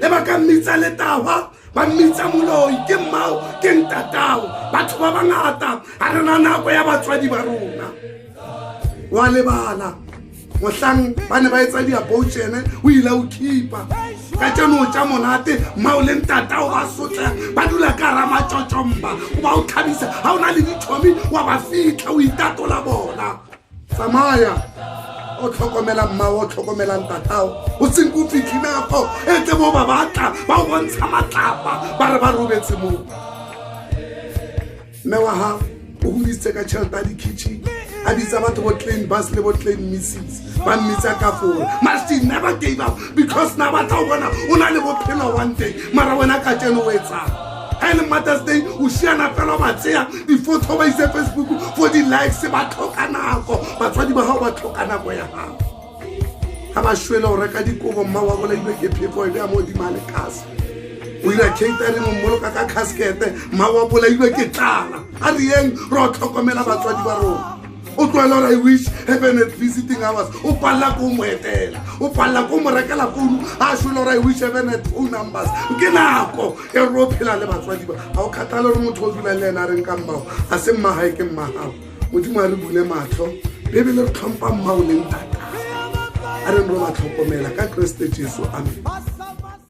Le ba ka mmitsa letahwa, ba mmitsa moloi, ke mmao, ke ntatao. Batho ba bangata ga re na nako ya batswadi ba rona. Wa lebala mohlang ba ne ba etsa diapoutšene, o ile o khipa ka tseno tša monate. Mmao le ntatao ba sotlega, ba dula ka ra matšotšomba, o ba o thabisa ga o na le ditšhomi, wa ba fitlha o itatola bona. Tsamaya o tlhokomela mmao, o tlhokomela ntatao, o senke o fitlhi nako e tle bo ba batla ba o bontsha matlapa, ba re ba robetse moo. Mme wa gago o godisitse ka tšhelete ya di-kitchen, a bitsa batho bo clean bus le bo clean missus, ba mmitsa ka fore, mara she never gave up because na batla o bona o na le bophelo one day. Mara wena ka tseno o etsang? Ga e le Mother's Day, o šiana fela, ba tseya difoto, ba ise Facebook for di-likes. Ba tlhoka nako, batswadi ba gago ba tlhoka nako ya gago. Ga ba shwele go reka dikobo, mma wa bolailwe ke phefo e beya mo godimo le kase, o ira catering, o mmoloka ka caskete, mma wa bolailwe ke tlala. A re yeng re o tlhokomela batswadi ba rona. O tloela gore "I wish heaven had visiting hours", o palela ko mo etela, o palela ko mo rekela founu. A shwele gore "I wish heaven had phone numbers". Ke nako e re o phela le batswadi ba ga o kgathale gore motho o dulang le ena a reng ka mmao. Ga se mmagae, ke mmagago. Modimo a re bule matlho. Bebele re tlhompha mmao le ntata, a re re ba tlhokomela ka Keresete Jesu. Amen.